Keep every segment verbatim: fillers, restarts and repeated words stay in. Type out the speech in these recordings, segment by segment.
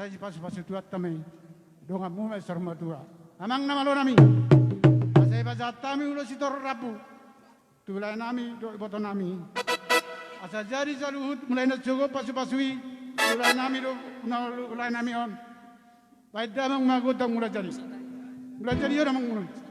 Sai sipasupasu Tuhanta ma i. Donganmu ma i saur matua. Amang na malo nami, asa dipasahat hami ulos sitorop rambu tu laenami dohot ibotonami, asa jadi saluhut mulai na sogot pasupasu i tu laenami dohot na laenami on. Baen damang ma gondang Mulajadi. Mulajadi on amang, Mulajadi.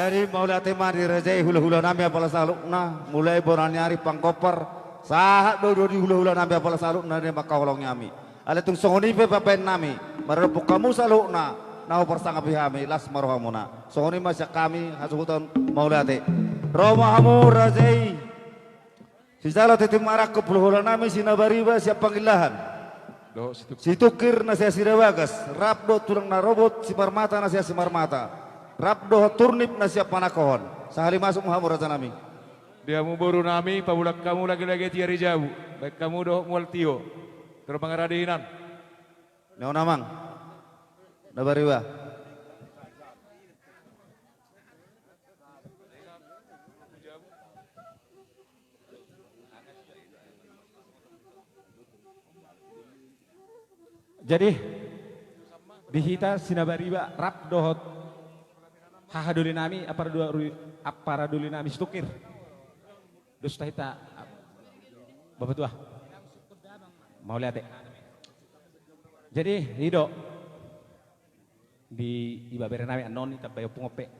Jadi mauliate ma di raja i, hulahulanami apala saluhutna, mulai bona ni ari pangkompar sahat do di hulahulanami apala saluhutna na mangkaholongi hami. Alai tung songon i pe baenonnami, maradophon hamu saluhutna na huparsangapi hami, las ma rohamuna. Songon i ma sian hami hasuhuton mauliate. Ro ma hamu raja i. Sijalo tintin marangkup hulahulanami Sinabariba sian Pangillahan. Dohot Situngkir. Situngkir na sian Sidabagas, rap dohot tulang na robot Simarmata na sian Simarmata, rap dohot Turnip na sian Panangkohon. Sahali masuk ma hamu rajanami. Di hamu borunami, pamulang hamu lagilagi tu ari jabu, baen hamu dohot mual tio. Tor mangarade hinan. Nion amang. Nabariba. Jadi di hita Sinabariba rap dohot hahadolinami, aparadu-, aparadolinami Situngkir. Dos tu hita, Bapatua. Mauliate. Jadi i do di ibaberenami annon i, tambai ompung on pe.